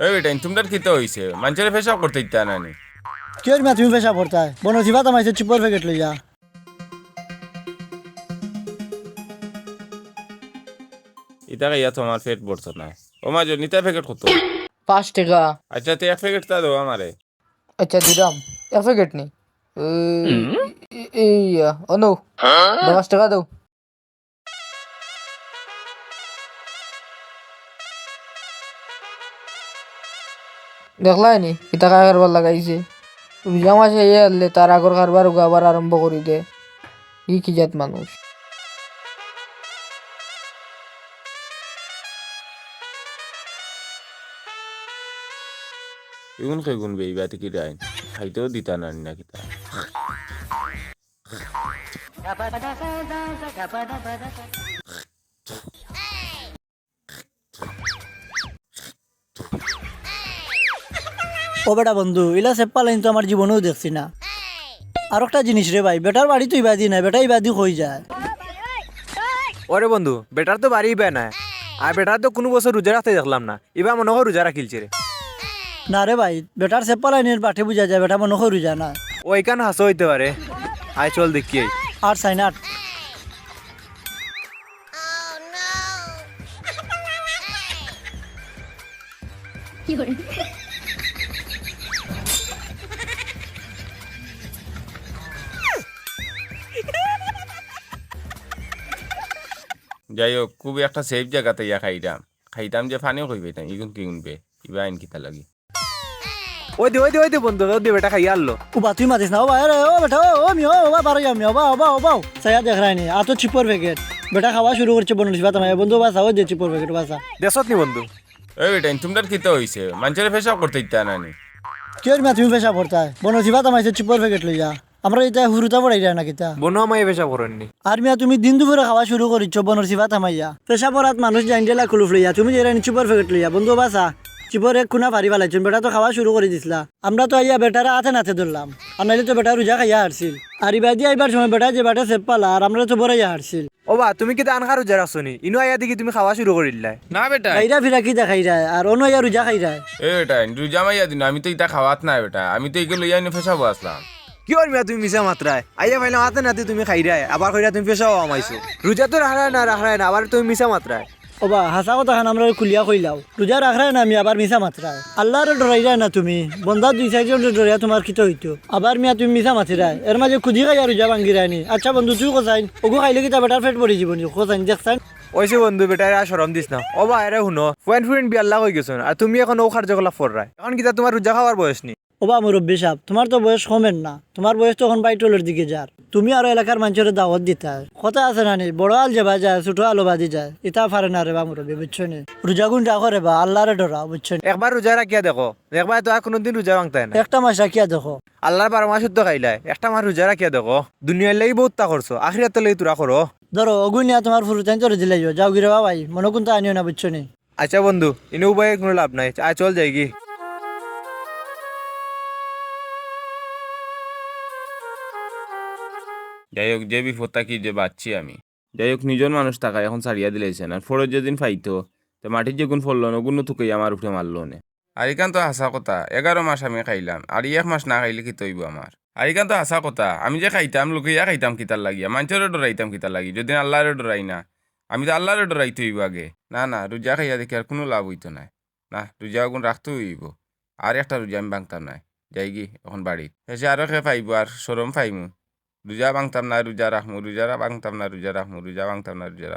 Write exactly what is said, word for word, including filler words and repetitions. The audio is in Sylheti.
এ বেটাইন, তুমরার কিতা অইছে? মানষরে পেশাব করতে দিতা না নি? কিওর মিয়া তুমি পেশাব করতায়? বনর সিফাত হামাইছো চিপর প্যাকেট লইয়া। ইতা খাইয়া তো আমার পেট ভরতো নায়। ও মা, জনিতা প্যাকেট কত? পাঁচ টেকা। আচ্ছা, তে এক প্যাকেট তা দেও আমারে। আচ্ছা, দিরাম। এক প্যাকেট নি? এই, এই, এই, ইয়া, অনু, দশ টেকা দেও। দেখলায় নি, কিতা কারবার লাগাইছে। রোজা মাসে আইয়া হারলে তার আগর কারবার উগা আবার আরম্ভ করি দে। ই কি জাত মানুষ? ইগুন কেগুন বে, ইবাতে কিতা আইন? খাইতেও দিতা না নি না কিতা? ও বেটা বন্ধু, ইলা সেপ্পা লাইন তো আমার জীবনেও দেখছি না। আর একটা জিনিস রে ভাই, বেটার বাড়ি তো ইবাদি নায়, বেটা ইবাদি কই যায়? ওরে বন্ধু, বেটার তো বাড়ি ইবা নায়, আর বেটার তো কুনু বছর রোজা রাখতে দেখলাম না। ইবা মনো কয় রোজা রাখিলছে রে। না রে ভাই, বেটার সেপ্পা লাইনর বাটে বুঝা যায়, বেটা মনো কয় রোজা না। ও, ইখান হাছা অইতে পারে। আয় চল দেখি আই। আর সাইনাট। যাই হোক, খুব একটা সেফ জাগাত আইয়া খাইরাম। খাইতাম যে পানি কইবে না, ইগুন কিগুন বে, ইবা আইন কিতা লাগি? ওই দে, ওই দে, ওই দে বন্ধু, ওই দে বেটা খাইয়া আনলো। ও বা, তুই মাতিস না, ও বা, আরে, ও বেটা, ও, ও মিয়া, ও বা, বারো যা মিয়া, ও বা, ও বা, ও বা। চাইয়া দেখরায় নি, আতো চিপর প্যাকেট। বেটা খাওয়া শুরু করছে বনর সিফাত হামাইয়া, বন্ধু বাসা, ওই দে চিপর প্যাকেট বাসা। দেখছত নি বন্ধু? এ বেটা, তুমরার কিতা অইছে? মানষরে পেশাব করতে দিতা না নি? কিওর মিয়া তুমি পেশাব করতায়? বনর সিফাত হামাইছো চিপর প্যাকেট লইয়া। আমরা ইতা হুরুতা পড়াইরা না কিতা? বনর মায়ে পেশাব করইন নি। আর মিয়া তুমি দিন দুপুরে খাওয়া শুরু করিছো বনর সিফাত হামাইয়া। পেশাব করাত মানুষ যাইন ডেলা কুলুফ লইয়া, তুমি যাইরায় নি চিপর প্যাকেট লইয়া। বন্ধু বাসা, চিপর এক কুনা ফাড়ি ফালাইছইন, বেটা তো খাওয়া শুরু করি দিছলা। আমরা তো আইয়া বেটারে আতে নাতে ধরলাম, আর নাইলে তো বেটা রোজা খাইয়া হারছিল। আর ইবাদি আইবার সময় বেটা যে বাটে সেপ্পালা, আর আমরারে তো বড়াইয়া হারছিল। ও বা, তুমি কিতা আনকা রোজা রাখছো নি? ইনো আইয়া দেখি তুমি খাওয়া শুরু করিলায়। না বেটা। বাইরা ফিরা কি দেখাইরায়, আর অনো আইয়া রোজা খাইরায়। এ বেটা, রোজা মাইয়া দিন, আমি তো ইতা খাওয়াত নায় বেটা, আমি তো ইগু লইয়া ইনো পেশাবো আছলাম। কিওর মিয়া তুমি মিছা মাতরায়? আইয়া পাইলাম আতে নাতে তুমি খাইরায়, আবার কইরায় তুমি পেশাবো হামাইছো। রোজা তো রাখরায় না, রাখরায় না, আবার তুমি মিছা মাতরায়। ও বা, হাছা কথাখান আমরারে খুলিয়া কইলাও। রোজা রাখরায় না মিয়া, আবার মিছা মাতরায়। আল্লারে ডরাইরায় না তুমি। বন্দা দুই চাইরজনরে ডরাইয়া তুমার কিতা অইতো? আবার মিয়া তুমি মিছা মাতিরায়। এর মাঝে খুদি খাইয়া রোজা ভাঙ্গিরায় নি। আচ্ছা বন্ধু, তুই কছাইন, অগু খাইলে কিতা বেটার পেট ভরি যিবো নি? কছাইন, দেখছাইন। অইছে বন্ধু, বেটারে আর শরম দিস না। ও বা, এরে হুনো, ফুয়াইন ফুরিন বিয়াল্লা অইগেছইন, আর তুমি অখন অউ কার্যকলাপ কররায়। অখন কিতা তুমার রোজা খাওয়ার বয়স নি? ও বা মুরব্বি সাব, তুমার তো বয়স কমের না, তুমার বয়স তো অখন বাইট্টলর দিকে যার। তুমি আরো এলাকার মানষরে দাওয়াত দিতায়। কথা আছে না নি, বড় আল যেবায় যায়, ছোট আলো বাদি যায়। ইতা পারে না রে বা মুরব্বি, বুঝছো নি? রোজাগুন রাখো রে বা, আল্লারে ডরাও, বুঝছো নি? একবার রোজা রাখিয়া দেখো, দেখবায় তো আর কুনুদিন রোজা ভাংতায় না। একটা মাস রাখিয়া দেখো। আল্লার বারো মাস তো খাইলায়, একটা মাস রোজা রাখিয়া দেখো। দুনিয়ার লাগি বউততা করছো, আখিরাতর লাগি থুড়া করো। ধরো, অগু নিয়া তুমার ফুরুতাইন্তরে দিলাইও, যাওগি রে বা ভাই, মনো কুন্তা আনিও না, বুঝছো নি? আচ্ছা বন্ধু, ইনো উবাইয়া কুনু লাভ নাই। আয় চল যাইগি। যাই হোক, যে বিপদ থাকি যে বাচছি আমি। যাই হোক, নিজর মানুষ থাকায় অখন ছাড়িয়া দিলাইছে না। পরে যেদিন পাইতো, তে মাটিত যেগুন পড়লো না, অগুনও তুকাইয়া আমার উপরে মারলো নে। আর ইখান তো হাছা কথা, এগারো মাস আমি খাইলাম, আর এক মাস না খাইলে কিতা অইবো আমার? আর ইখান তো হাছা কথা, আমি যে খাইতাম, লুকাইয়া খাইতাম কিতার লাগিয়া, মানষরে ডরাইতাম কিতার লাগি, যদিন আল্লারে ডরাই না, আমি তো আল্লারে ডরাইতে অইবো আগে। না, না, রোজা খাইয়া দেখি আর কুনু লাভ অইতো নায়। না, রোজা অগুন রাখতে অইবো। আর একটা রোজা আমি ভাংতাম নায়। যাইগি অখন বাড়িত। শেষে আরো কে পাইবো আর শরম পাইমু। রোজা ভাংতাম না, রোজা রাখমু, রোজা রা-, ভাংতাম না, রোজা রাখমু, রোজা ভাংতাম না, রোজা রাখমু।